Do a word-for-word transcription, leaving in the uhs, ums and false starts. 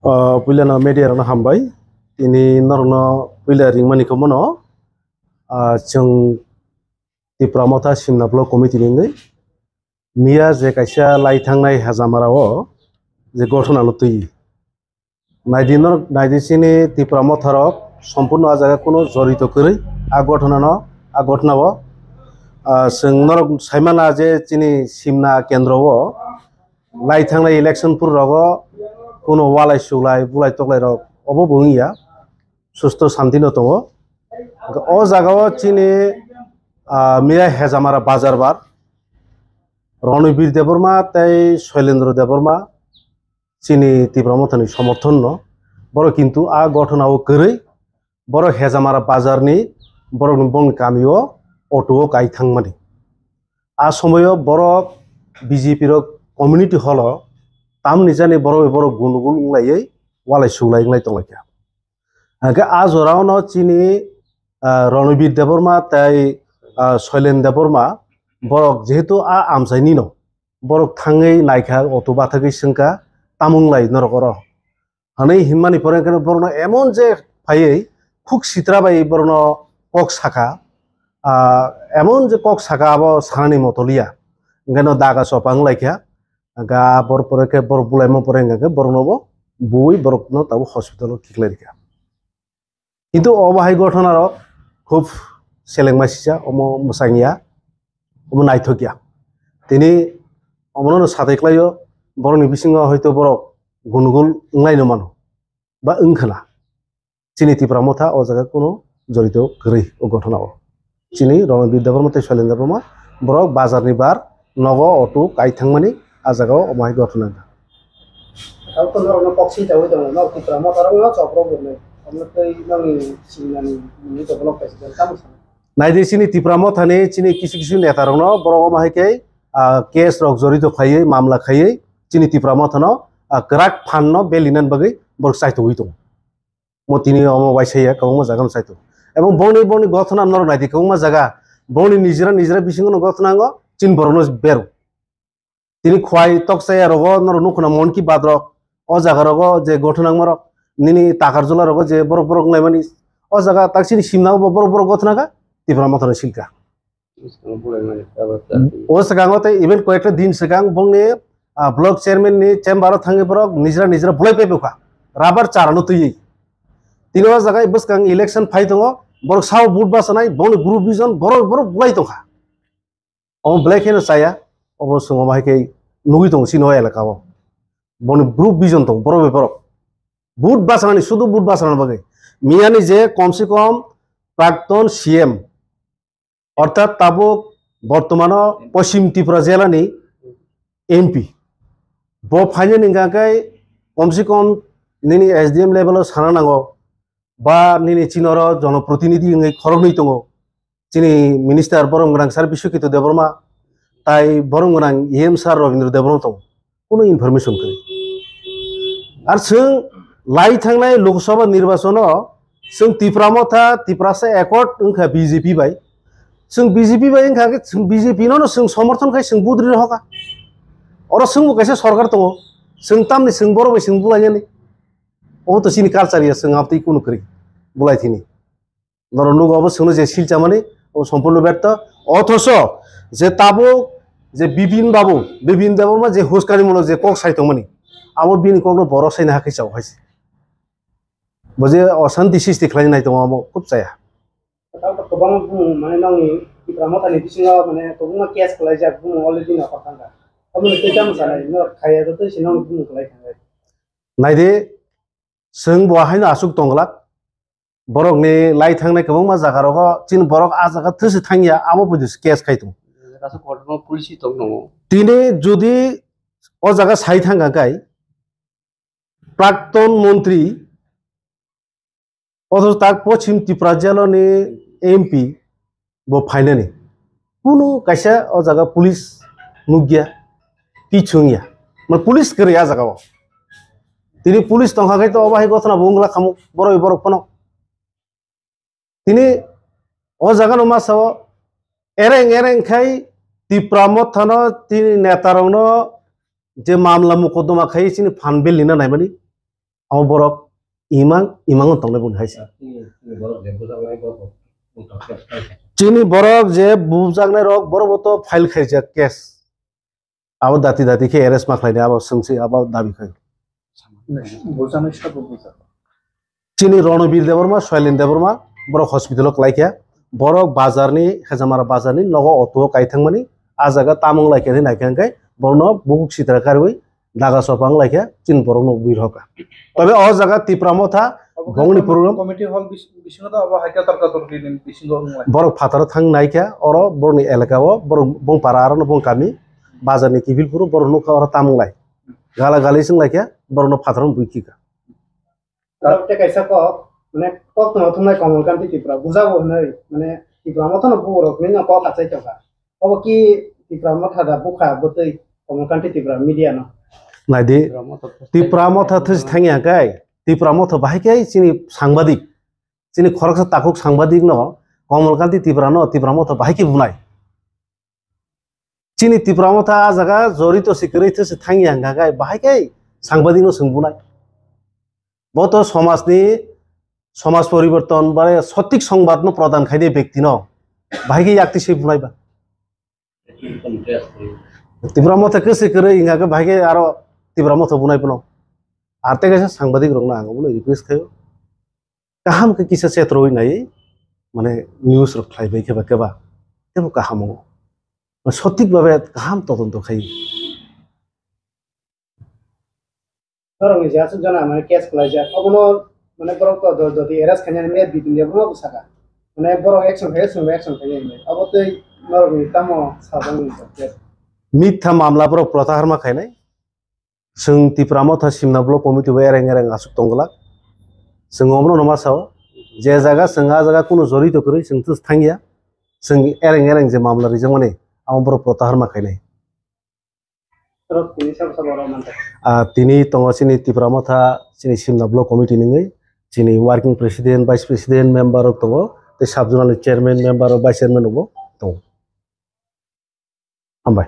Ah, puilano media rokno hambai. Tini norokno puila ringmani khe bono, ah, chwng Tipra Motha Simna Block Committee ni wngwi miya je kaisa lai thangnai Hejamara o je gothona no twi. Naidi norok, naidi chini Tipra Motha rok sompurno a jaga kuno jorito kwrwi a gothona no, a gothona o. Ah, chwng norok saimana je chini Simna kendro o lai thangnai election pur rogo kuno walai suglai bulai toklai rok obo bo wngya, susto santi no tongo. O jaga o chini, ah, miya Hejamara bazar bar Ronibir Debbarma tei Soilendra Debbarma chini Tipra Mothani somorthon no, borok kintu a gothona o kwrwi borok Hejamara bazar ni borok ni bongni kami o auto o kai thangmani. A somoyo borok B J P rok community hall o tamni jani borok bai borok gundugul wnglaiwi walai suglai wnglai tonglaikha. Hingke a jora o no chini, ah, Ronibir Debbarma tei, ah, Soilen Debbarma borok jehetu a amchaini no borok thangwi naikha auto bathagwi swngkha tamung lai norok oro. Hwnwi hinmani pore hwnkhe borokno emon je phaiwi khuk sitra bai borokno kok sakha, ah, emon je kok sakha abo sanani motoliya. Hwnkhe no daga chopa wnglaikha, hwnkhe a bor pore khe borok bulaima pore hwnkhe borokno bo buwi borokno tabuk hospital o khiklai rikha. Kintu obo hai gothona rok khub selengma sisa, omo mwsangya, omo naithokya. Tini omono no satai klaio, borokni bisingo hoito borok gundugul wnglaino mano ba wngkhwna. Chini Tipra Motha o jaga kuno jorito kwrwi o gothona o. Chini Ronibir Debbarma tei Soilendra Debbarma borok bazar ni bar nogo auto kai thangmani a jaga o omo hai gothona wngkha. Abo to norokno kok sinchawi tongo, nok Tipra Motha rokno chop rok bo nai. Omo tei nokni singnani mungwi to block kaisa tamo sana. Naidi chini Tipra Mothani chini kisu kisu neta rokno borok omo hai khe, ah, case rok jorito khaiwi mamla khaiwi chini Tipra Mothano, ah, kwrak phan no belinan bagwi borok chaitogwi tongo. Mo tini omo waisa ya kwbangma jaga no chaito. Ebong bongni, bongni gothona norok naidi kwbangma jaga. Bongni nijera, nijera bisingo no gothona ango, chini borok no beru. Tini khwai toksa ya rogo norok nukho na Mon Ki Baat rok. O jaga rogo je gothona angma rok. Nini Takarjula rogo je borok borok wnglaimani. O jaga tak chini simna bo borok borok gothona kha, Tipra Mothano silka. O swkango tei even koyekta din swkang bongni, ah, block chairman ni chamber o thangwi borok nijra nijra bulai paibo kha, rubber chara no twiwi. Tini o jaga bwskang election phai tongo, borok sao vote bachanai, bongni group vision borok borok bulai tongkha. Omo belai kheno chaya, obo chwng omo hai khe nugwi tongo chini o elaka o. Boni group vision tongo borok bai borok. Vote bachanani, sudu vote bachanani bagwi. Miyani je komse kom prakton C M, orthat tabuk bortomano Poschim Tripura jelani M P. Bo phainani hwnkha khe komse kom nini S D M level o sana nango, ba nini chini oro jonoprotinidhi wngwi khoroknwi tongo. Chini minister borom gwnang sir Biswakito Debbarma, tai borom gwnang E M sir Robindra Debbarma tongo. Kuno information kwrwi. Ar chwng lai thangnai Lok Sabha nirbachon o chwng Tipra Motha, Tiprasa Accord wngkha B J P bai. Chwng B J P bai wngkha khe chwng B J P no no chwng somorthon khai chwng budri rw hoka. Oro chwngbo kaisa sorkar tongo. Chwng tamni chwng borok bai chwng bulainani. Obo to chini culture ya, chwng amtwi kunu kwrwi bulai thini. Norok nugo obo chwngno je silchamani, obo sompurno berto. Othocho je tabuk je Bipin babu, Bipin Debbarma je huskani molo je kok sai tongmani, abo bini kokno borok saina hakhe chao hai se. Bo je oshanti sristi khlai nai tongo, amo khub chaya. Tamo to kwbangma bumung, mane, nokni Tipra Mothani bisingo, mane, kwbangma case khlaijak, bumung already nokhor thangkha. Tamoni tei tamo sanai, norok khaiya joto se nokni bumung khlai thangnai. Naidi, chwng bo haino aswk tongglak. Borokni lai thangnai kwbangma jaga rogo, chini borok a jaga thwswi thangya, amo pudi se case khai tongo. Kaisa kotorma policy tong tongo. Tini jodi o jaga sai thangkha kai, Prakton montri, othocho tak Poschim Tripura jelani M P bo phainani. Kunu kaisa o jaga police nukya, kichung ya. Mane police kwrwi a jaga o. Tini police tongkha khai to obo hai gothona bo wngla khamu borok borok phano. Tini o jaga no ma sao, ereng ereng khai Tipra Mothano tini neta rokno je mamla mokodoma khai chini phan bill nina naimani, Omo borok imang, imang tongnai boni hai se. Chini borok je bujaknai rok, borok bo to file khaijak case. Abo dati dati khe arrest ma khlainai, abo swngsi abo dabi khai. Bujaknai sabo bujak. Chini Ronobir Debbarma, Soilin Debbarma, borok hospital o klaikha. Borok bazar ni, Hejamara bazar ni nogo auto o kai thangmani, a jaga tamung laikha hinwi naikha hwnkhe, borokno bukuk sitra karwi daga sopa wng laikha, chini borokno bui rwkha. Tobe o jaga Tipra Motha, bongni program. Committee hall bis-, bisingo to abo hai kator kator bini bisingo wng lai. Borok phataro thang naikha, oro borokni elaka o, borok bong para aro no bong kami, bazar ni kiphilphuru borok nukha oro tamung lai. Gala gali swng laikha, borokno phataro bui khika. Oro tei kaisa kok, mane kok tongma thumnai Kamal Kanti Tripura, bujabo hinwi, mane Tipra Motha no buborok hinwi no kok achai tongkha. Obo ki Tipra Motha da bukha bwtwi Kamal Kanti Tripura media no? Naidi, Tipra Motha thwsi thangya kai, Tipra Motha bahai kai chini sangbadik, chini khoroksa takhuk sangbadik no Kamal Kanti Tripura no Tipra Motha bahai khe bunai. Chini Tipra Motha a jaga jorito se kwrwi thwse thangya hwnkha khe bahai khe sangbadik no swng bunai. Bo to somajni, somaj poriborton ba sotik songbat no prodan khainai bekti no bahai khe yakti se bunai ba. Tipra Motha kwse kwrwi hwnkha khe bahai khe aro Tipra Motha bunai bono. Ar tei kaisa sangbadik rokno ang bono request khaio. Kaham khe kisa chetroi nai, mane news rok khlai bai khe ba khe ba, tebo kaham o. Sotik babe kaham todonto khai. Norokni je aswk jona mane case khlaijak, obono mane borok to do-, jodi arrest khainani me bidin de bono bwsaka. Mane borok action khai, action khai, action khai hinwi. Obo tei norokni tamo sajak ni case. Mitha mamla borok protahar ma khainai. Chwng Tipra Motha Simna Block Committee bo ereng ereng aswk tongglak. Chwng omono no ma sao, je jaga chwng a jaga kunu jorito kwrwi chwng thus thangya. Chwng ereng ereng je mamla rijak mani, amo borok protahar ma khainai. Borok tini sabo sabo oro manthai. Ah, tini tongo chini Tipra Motha, chini Simna Block Committee ningwi, chini working president, vice president, member rok tongo, tei sub zonal ni chairman, member rok, vice chairman rok bo tongo. Hambai.